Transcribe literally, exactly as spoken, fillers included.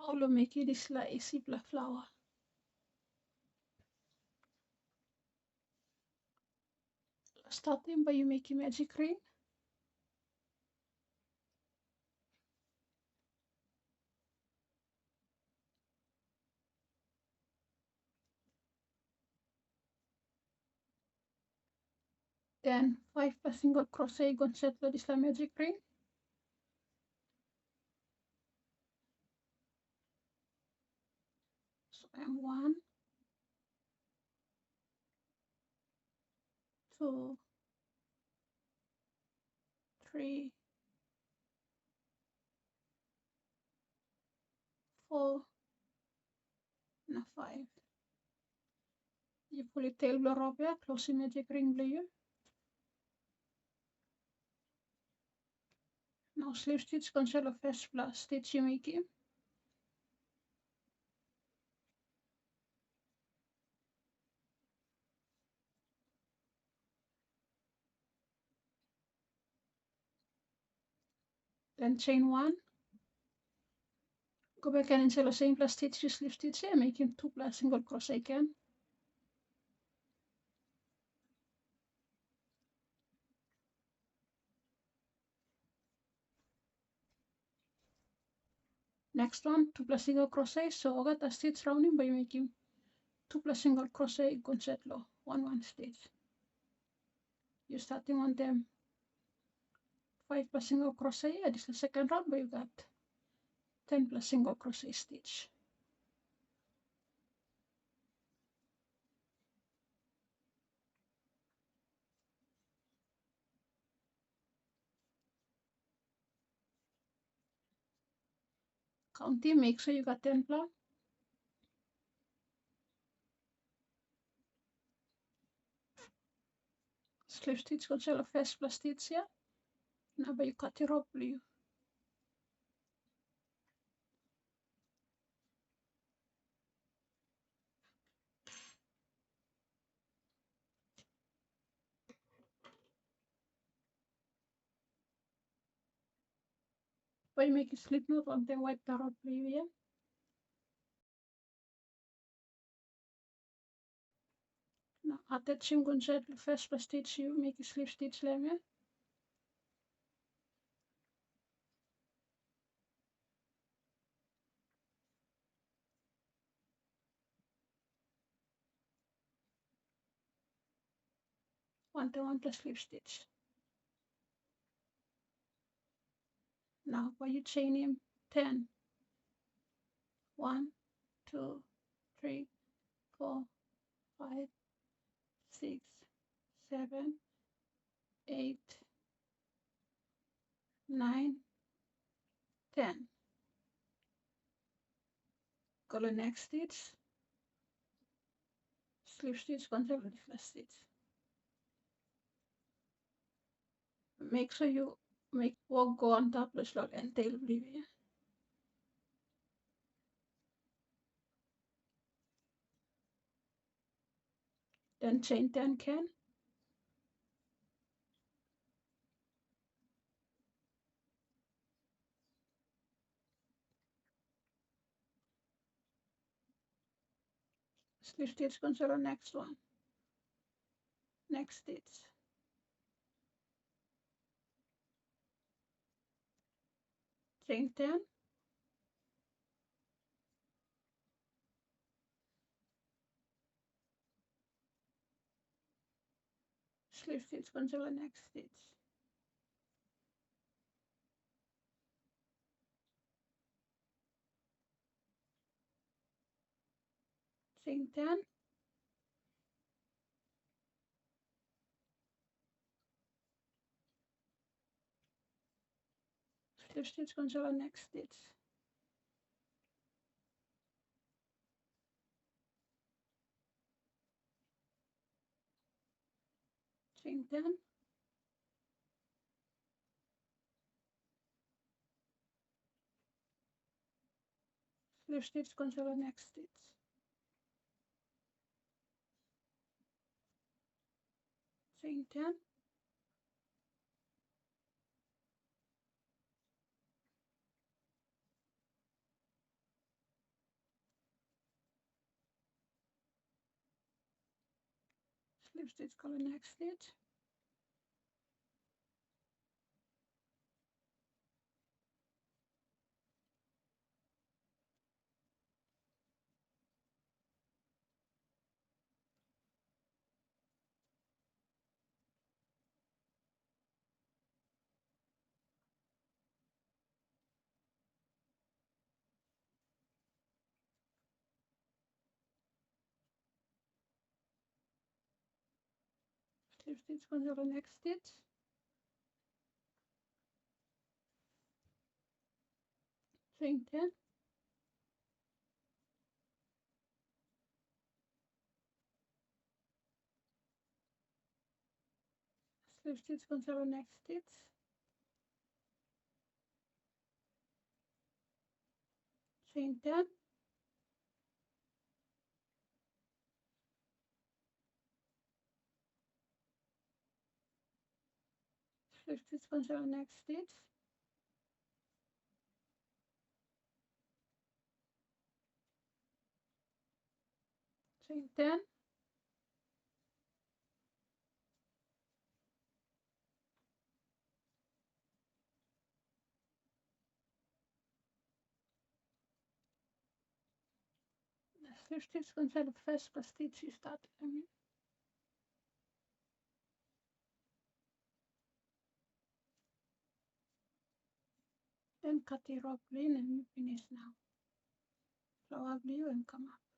Hau long mekim dispela isipela flawa? Statim bai yu mekim magic ring. Then faiv single crochet go insait long dispela magic ring. So em one, two, three, four, na faiv. Yu pulim tail bilong rop ya, klosim magic ring bilong yu. Nau slip stitch go insait long firstpela stitch yu mekim. Then chain one. Go bek gen insait long sempela stitch yu slip stitch ya, mekim tupela single crochet gen. Next one, tupela single crochet, so olgeta stitch raunim bai yu mekim tupela single crochet go insait long wan wan stitch. Yu statim wantaim faiv single crochet ya, dispela second round bai yu gat ten single crochet stitch. Kauntim, make sure yu gat tenpela. Slip stitch go insait long firstpela stitch ya. Na bai yu katim rop bilong yu. Bai yu mekim slip knot wantaim waitpela rop bilong yu ya. Na atachim go insait long firstpela stitch yu mekim slip stitch long em ya. Wantaim wanpela slip stitch. Nau bai yu chainim ten. Wan, tu, tri, fo, faiv, siks, seven, eit, nain, ten. Go long next stitch. Slip stitch go insait long dispela stitch. Make sure yu make wok go antap long dispela end tail bilong yu ya. Then chain ten gen. Slip stitch go insait long next one. Next stitch. Chain ten. Slip stitch go insait long next stitch. Chain ten. Slip stitch go insait long next stitch. Chain ten. Slip stitch go insait long next stitch. Chain ten. Slip stitch go long next stitch. Slip stitch go inside the next stitch. Chain ten. Slip stitch go inside the next stitch. Chain ten. Slip stitch go inside the next stitch. Chain ten. Slip stitch go inside the first stitch you started. I mean. Then cut the rope green and finish now. Flower glue and come up.